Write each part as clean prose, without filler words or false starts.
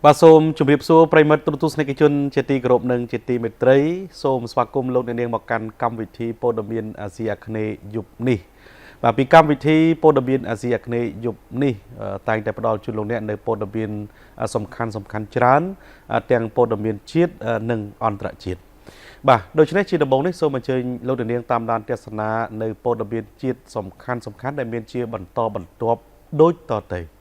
បាទសូមជម្រាបសួរប្រិយមិត្តទូរទស្សនិកជនជាទីគោរពនិងជាទីមេត្រីសូមស្វាគមន៍លោកអ្នកនាងមកកាន់កម្មវិធីព័ត៌មានអាស៊ីអាគ្នេយ៍យប់នេះបាទពីកម្មវិធីព័ត៌មានអាស៊ីអាគ្នេយ៍យប់នេះតែងតែផ្ដល់ជូនលោកអ្នកនៅព័ត៌មានសំខាន់សំខាន់ច្រើនទាំងព័ត៌មានជាតិនិងអន្តរជាតិបាទដូច្នេះជាដំបូងនេះសូមអញ្ជើញលោកអ្នកនាងតាមដានទស្សនានៅព័ត៌មានជាតិសំខាន់សំខាន់ដែលមានជាបន្តបន្ទាប់ដូចតទៅ។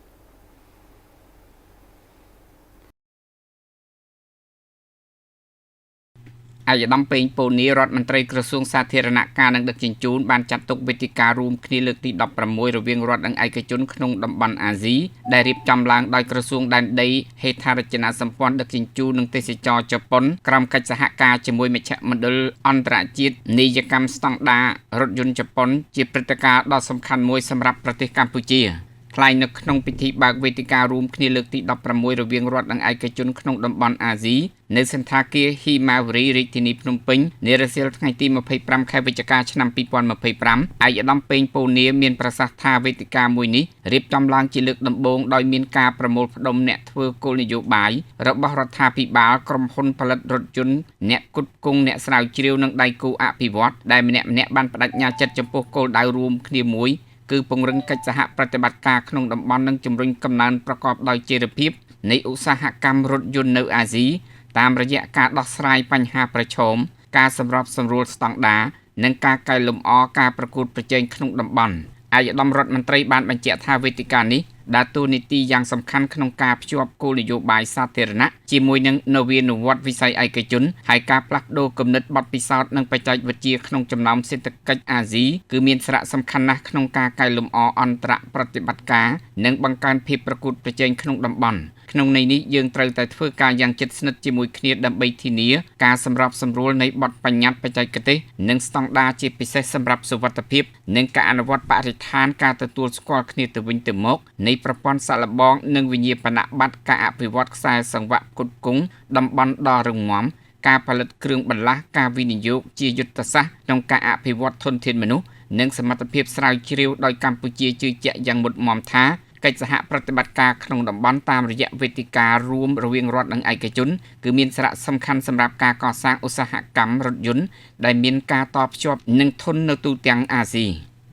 ឯកឧត្តមពេងពូនីរដ្ឋមន្ត្រីក្រសួងសាធារណការនិងដឹកជញ្ជូនបានចាត់ទុកវេទិការួមគ្នាលើកទី16រវាងរដ្ឋនិងឯកជនក្នុងតំបន់អាស៊ីដែលរៀបចំឡើងដោយក្រសួងដែនដីហេដ្ឋារចនាសម្ព័ន្ធដឹកជញ្ជូននិងទេសចរជប៉ុនក្រោមកិច្ចសហការជាមួយមជ្ឈមណ្ឌលអន្តរជាតិនីយកម្មស្តង់ដាររថយន្តជប៉ុនជាព្រឹត្តិការណ៍ដ៏សំខាន់មួយសម្រាប់ប្រទេសកម្ពុជា។ ថ្លែងនៅក្នុងពិធីបើកវេទិការួមគ្នាលើកទី16រវាងរដ្ឋនិងឯកជនក្នុងតំបន់អាស៊ីនៅសណ្ឋាគារហ៊ីម៉ាវរីរាជធានីភ្នំពេញនារសៀលថ្ងៃទី25ខែវិច្ឆិកាឆ្នាំ2025ឯកឧត្តមពេងពូនីមានប្រសាសន៍ថាវេទិកាមួយនេះរៀបចំឡើងជាលើកដំបូងដោយមានការប្រមូលផ្ដុំអ្នកធ្វើគោលនយោបាយរបស់រដ្ឋាភិបាលក្រុមហ៊ុនផលិតរថយន្តអ្នកផ្គត់ផ្គង់អ្នកស្រាវជ្រាវនិងដៃគូអភិវឌ្ឍដែលម្នាក់ៗបានប្តេជ្ញាចិត្តចំពោះគោលដៅរួមគ្នាមួយគឺពង្រឹងកិច្ចសហប្រតិបត្តិការក្នុងតំបន់និងជំរុញកំណើនប្រកបដោយចីរភាពនៃឧស្សាហកម្មរថយន្តនៅអាស៊ីតាមរយៈការដោះស្រាយបញ្ហាប្រឈមការសម្របសម្រួលស្តង់ដារនិងការកែលម្អការប្រកួតប្រជែងក្នុងតំបន់ឯកឧត្តមរដ្ឋមន្ត្រីបានបញ្ជាក់ថាវេទិកានេះដើរតួនាទីយ៉ាងសំខាន់ក្នុងការភ្ជាប់គោលនយោបាយសាធារណៈជាមួយនឹងនវានុវត្តន៍វិស័យឯកជនហើយការផ្លាស់ប្ដូរគំនិតបទពិសោធន៍និងបច្ចេកវិទ្យាក្នុងចំណោមសេដ្ឋកិច្ចអាស៊ីគឺមានសារៈសំខាន់ណាស់ក្នុងការកែលម្អអន្តរប្រតិបត្តិការនិងបង្កើនភាពប្រកួតប្រជែងក្នុងតំបន់ក្នុងន័យនេះយើងត្រូវតែធ្វើការយ៉ាងជិតស្និទ្ធជាមួយគ្នាដើម្បីធានាការសម្របសម្រួលនៃបទបញ្ញត្តិបច្ចេកទេសនិងស្តង់ដារជាពិសេសសម្រាប់សុវត្ថិភាពនិងការអនុវត្តបរិស្ថានការទទួលស្គាល់គ្នាទៅវិញទៅមកនៃប្រព័ន្ធសាកល្បងនិងវិញ្ញាបនបត្រការអភិវឌ្ឍខ្សែសង្វាក់ផ្គត់ផ្គង់តំបន់ដ៏រឹងមាំការផលិតគ្រឿងបន្លាស់ការវិនិយោគជាយុទ្ធសាស្ត្រក្នុងការអភិវឌ្ឍធនធានមនុស្សនិងសមត្ថភាពស្រាវជ្រាវដោយកម្ពុជាជឿជាក់យ៉ាងមុតមាំថាកិច្ចសហប្រតិបត្តិការក្នុងតំបន់តាមរយៈវេទិការួមរវាងរដ្ឋនិងឯកជនគឺមានសារៈសំខាន់សម្រាប់ការកសាងឧស្សាហកម្មរថយន្តដែលមានការតភ្ជាប់និងធន់នៅទូទាំងអាស៊ី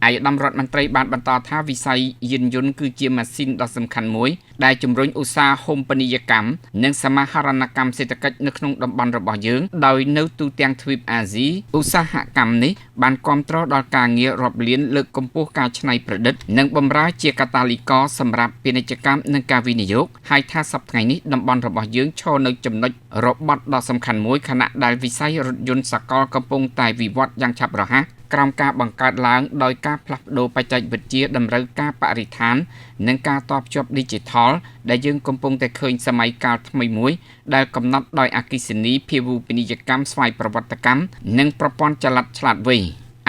ឯកឧត្តមរដ្ឋមន្ត្រីបានបន្តថាវិស័យយានយន្តគឺជាម៉ាស៊ីនដ៏សំខាន់មួយដែលជំរុញឧស្សាហូមនីយកម្មនិងសមាហរណកម្មសេដ្ឋកិច្ចនៅក្នុងតំបន់របស់យើងដោយនៅទូទាំងទ្វីបអាស៊ីឧស្សាហកម្មនេះបានគាំទ្រដល់ការងាររាប់លានលើកកម្ពស់ការច្នៃប្រឌិតនិងបម្រើជាកាតាលីករសម្រាប់ពាណិជ្ជកម្មនិងការវិនិយោគហើយថាសប្តាហ៍ថ្ងៃនេះតំបន់របស់យើងឈរនៅចំណុចរបត់ដ៏សំខាន់មួយខណៈដែលវិស័យរថយន្តសកលកំពុងតែវិវត្តយ៉ាងឆាប់រហ័សក្រោមការបង្កើតឡើងដោយការផ្លាស់ប្ដូរបច្ចេកវិទ្យាតម្រូវការបរិស្ថាននិងការតភ្ជាប់ឌីជីថលដែលយើងកំពុងតែឃើញសម័យកាលថ្មីមួយដែលកំណត់ដោយអគ្គិសនីភាវូបនីយកម្មស្វ័យប្រវត្តិកម្មនិងប្រព័ន្ធចល័តឆ្លាតវៃ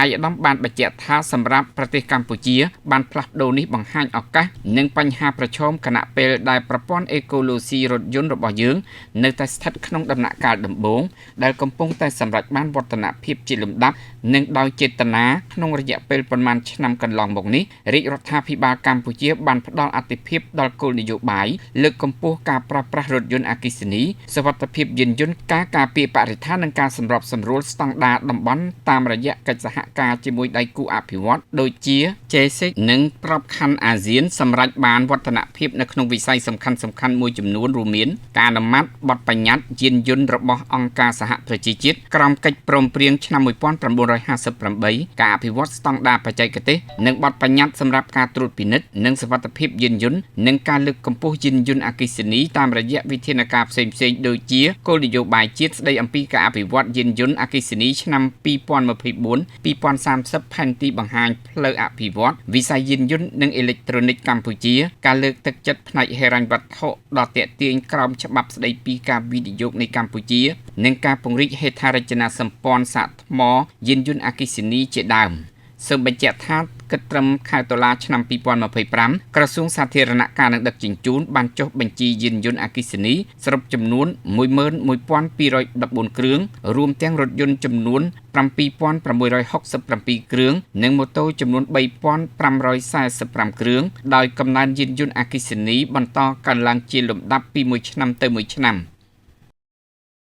ឯកឧត្តមបានបញ្ជាក់ថាសម្រាប់ប្រទេសកម្ពុជាបានផ្លាស់ប្ដូរនេះបង្ហាញឱកាសនិងបញ្ហាប្រឈមខណៈពេលដែលប្រព័ន្ធអេកូឡូស៊ីរថយន្តរបស់យើងនៅតែស្ថិតក្នុងដំណាក់កាលដំបូងដែលកំពុងតែសម្រេចបានវឌ្ឍនភាពជាលំដាប់និងដោយចេតនាក្នុងរយៈពេលប៉ុន្មានឆ្នាំកន្លងមកនេះរាជរដ្ឋាភិបាលកម្ពុជាបានផ្ដល់អាទិភាពដល់គោលនយោបាយលើកកម្ពស់ការប្រើប្រាស់រថយន្តអគ្គិសនីសុវត្ថិភាពយានយន្តការការពារបរិស្ថាននិងការសម្របសម្រួលស្តង់ដារតំបន់តាមរយៈកិច្ចសហការជាមួយដៃគូអភិវឌ្ឍដូចជា JSEC និងក្របខ័ណ្ឌអាស៊ានសម្រាប់បានវឌ្ឍនភាពនៅក្នុងវិស័យសំខាន់ៗមួយចំនួនរួមមានការអនុម័តបទបញ្ញត្តិយានយន្តរបស់អង្គការសហប្រជាជាតិក្រោមកិច្ចព្រមព្រៀងឆ្នាំ1958ការអភិវឌ្ឍស្តង់ដារបច្ចេកទេសនិងបទបញ្ញត្តិសម្រាប់ការត្រួតពិនិត្យនិងសុវត្ថិភាពយានយន្តនិងការលើកកម្ពស់យានយន្តអគ្គិសនីតាមរយៈវិធានការផ្សេងៗដូចជាគោលនយោបាយជាតិស្តីអំពីការអភិវឌ្ឍយានយន្តអគ្គិសនីឆ្នាំ2024 2030ផែនទីបង្ហាញផ្លូវអភិវឌ្ឍវិស័យយានយន្តនិងអេឡិចត្រូនិកកម្ពុជាការលើកទឹកចិត្តផ្នែកហិរញ្ញវត្ថុដ៏ទាក់ទាញក្រោមច្បាប់ស្តីពីការវិនិយោគនៃកម្ពុជានិងការពង្រីកហេដ្ឋារចនាសម្ព័ន្ធសាកថ្មយានយន្តអគ្គិសនីជាដើមសូមបញ្ជាក់ថា គិតត្រឹមខែតុលាឆ្នាំ2025ក្រសួងសាធារណការនិងដឹកជញ្ជូនបានចុះបញ្ជីយានយន្តអគ្គិសនីសរុបចំនួន11214គ្រឿងរួមទាំងរថយន្តចំនួន7667គ្រឿងនិងម៉ូតូចំនួន3545គ្រឿងដោយកំណើនយានយន្តអគ្គិសនីបន្តកើនឡើងជាលំដាប់ពីមួយឆ្នាំទៅមួយឆ្នាំ។